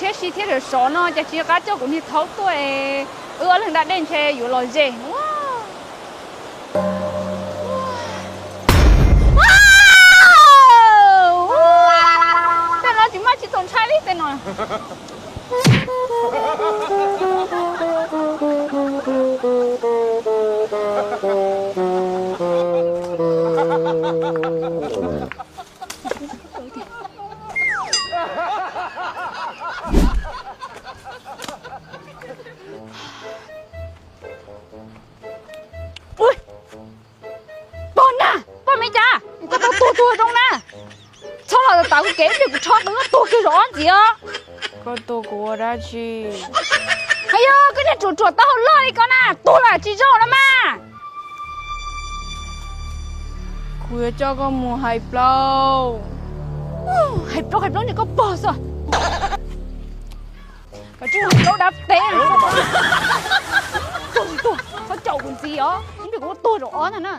Tab sis thiab sov sov no cas tsis nco qab coj kuv niag thaub tuaj, wb ob leeg da dej ntshe yuav los zem. Tej no tsis maj tsis txaus ntshai li tej no. Ua, pog na, pog me cas koj tau tuag tuag zoo na. Txhob los tawv kuv kev ib pliag kuv rho qw koj tuag kiag zaum ob ntxiv os. Koj tuag kuv ua dab tsi? Hos yog koj niag ruam ruam taub hau loj li ko na, tuag lam tsis zoo no mas. Kuv yuav coj koj mus hais plaub. Hais plaub hais plaub niag koj pog xwb. Koj tsis hais plaub dab teb. Tuag tuag, txhob caum kuv ntxiv os, ib pliag kuv tuag zaum ob ntag na.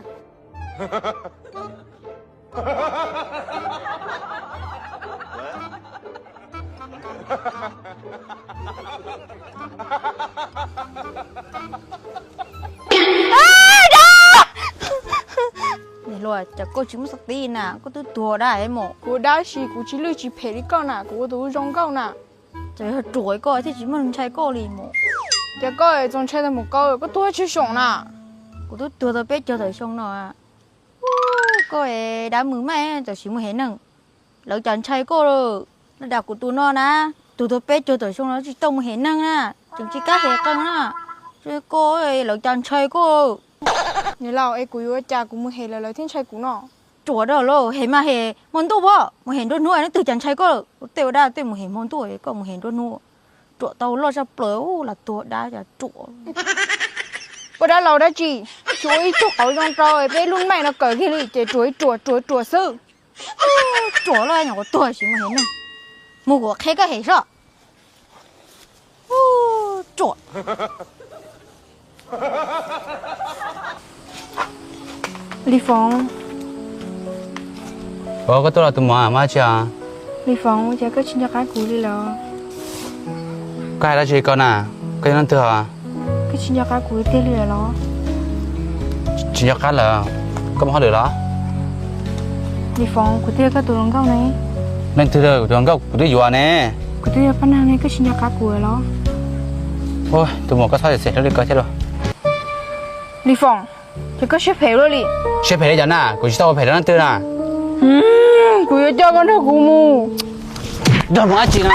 Niam hluas, cas koj tsis muaj xov tib na, koj twb tuag dab mus. Kuv dab tsis, kuv tsis lwj tsis phem li koj na, kuv ua tus zoo nkauj na. Ces yog ruam koj thiaj tsis muaj ntshai koj li mus. Ces koj txaus ntshai tag mus koj, koj tuag tsis xyoos na. Kuv twb tuag tau peb caug tawm xyoo no. Koj dab mus mas tam sim mus hem neeg, lawv cas ntshai koj lawm. Lawv dag kuv tus no na, tuag tau peb caug tawm xyoo no tsis tau mus hem neeg na, tseem tsis kam hem qee na. Koj lawv cas ntshai koj. Niam laus, es kuv yuav ua cas kuv mus hem lawv lawv thiaj ntshai kuv no? Ruam dab los hem mas hem hmo ntuj pob, mus hem nruab hnub leej twg cas ntshai koj. Ua tej ua dab tej mus hem hmo ntuj, koj mus hem nruab hnub. Ruam tau loj zaj plaws, lam tuag dab cas ruam. Ua dab laus dab tsi, tsis ua ib tug qauv zoo rau peb lub neej no kawm kiag li ces ruam ib ruam ruam ruam xwb. Ruam loj nyuam qhuav tuag tsis mus hem neeg, mus kuv qhia koj hem soj. Ruam. Lis Foom. Ua koj tuaj los tus muam, muaj dab tsi os? Lis Foom, ua cas koj tsis nco qab kuv li los? Koj hais dab tsi koj na? Koj yog leej twg os? Koj tsis nco qab kuv tiag li lawm los? Tsis nco qab lawm, koj mus hauj lwm los? Lis Foom, kuv twb yog koj tus hluas nkauj ne. Leej twg, kuv tus hluas nkauj kuv twb yuav ne. Kuv twb yog Paj Nag ne, koj tsis nco qab kuv lawm los? Tus muam, koj txhob xyem xyem hlub li ko thiab lauj. Lis Foom, ces koj siab phem luaj li. Siab phem li cas na, kuv tsis tau ua phem rau leej twg na. Kuv yuav coj koj nrog kuv mus. Nrog mus dab tsi na?